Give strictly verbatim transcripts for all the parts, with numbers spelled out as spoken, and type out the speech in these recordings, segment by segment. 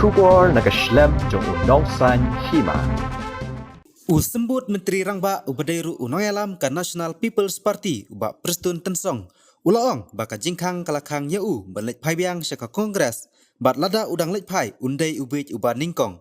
Khubor na ka shlem jong u Nongsaiñ Hima. U Symbud Myntri Rangbah uba dei ruh u nongïalam ka National People's Party u Bah Prestone Tynsong u la ong ba ka jingkhang ka la khang ïa u ban leit phai biang sha ka Congress, bad lada u dang leit phai un dei u bieit uba nyngkong.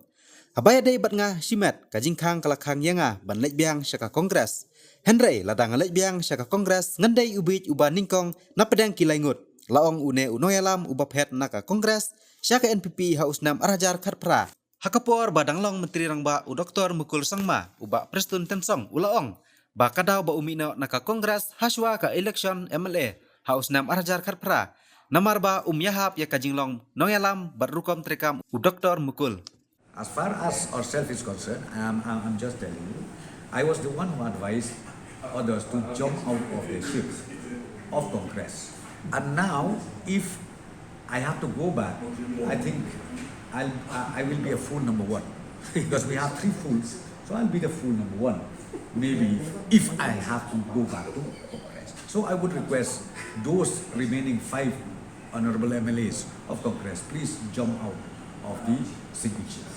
Haba ïadei bad nga shimet, ka jingkhang ka la khang ïa nga ban leit biang sha ka Congress. Hynrei lada nga leit biang sha ka Congress ngan dei u bieit uba nyngkong na pdeng ki lai ngut, la ong une u nongïalam uba phet na ka Congress sha ka N P P ha u snem ar hajar khatphra. Ha ka por ba dang long Myntri Rangbah u Doktor Mukul Sangma, u Bah Prestone Tynsong u la ong ba ka daw ba u mih noh na ka Congress hashwa ka election M L A ha u snem ar hajar khatphra, namar ba um ïahap ïa ka jinglong nongïalam bad rukom treikam u Doktor Mukul. As far as ourselves is concerned, I'm, I'm, I'm just telling you, I was the one who advised others to jump out of the ship of Congress. And now, if I have to go back, I think I'll, I I will be a fool number one. Because we have three fools, so I'll be the fool number one. Maybe if I have to go back to Congress. So I would request those remaining five honorable M L As of Congress, please jump out of the signature.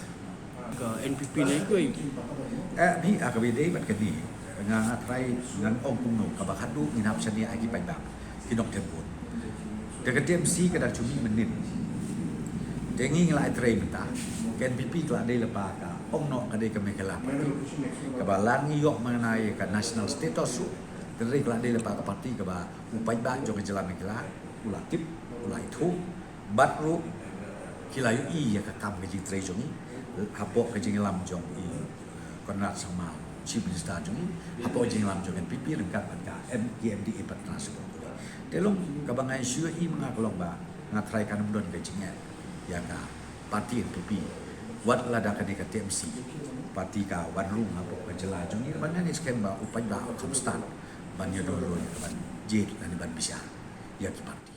Ka N P P ne ko. Eh, bi, ah, ka bi dei bad kane. Nga, nga try ngan ong kumno, kaba khadduh ngin hap shaniah ha ki paidbah, ki nongtem vote. Te ka T M C ka dang shu mih mynnin. Te ngi ngi la trei mynta. Ka N P P ka la dei lypa ka ong noh ka dei ka Meghalaya party. Kaba la ngi ïoh mangna ïa ka national status ruh. Te dei ka la dei lypa ka party kaba u paidbah jong ka jylla Meghalaya u la tip, u la ithuh, bad ruh ki la ïohi ïa ka kam ka jingtrei jong ngi hapoh ka jingïalam jong i, eh, Conrad Sangma, Chief Minister jong ngi, hapoh ka jingïalam jong N P P ryngkat bad ka M-, ki M D A partner shuh. Te long kaba nga ïohi ma nga ka long ba nga try kan ym don ka jingeh ïa ka party N P P. Wat lada kane ka T M C party ka wan rung hapoh ka jylla jong ngi, ban ïa ngi skhem ba u paidbah u kham stad ban ïa don rung ban jied lane ban bishar ïa ki party.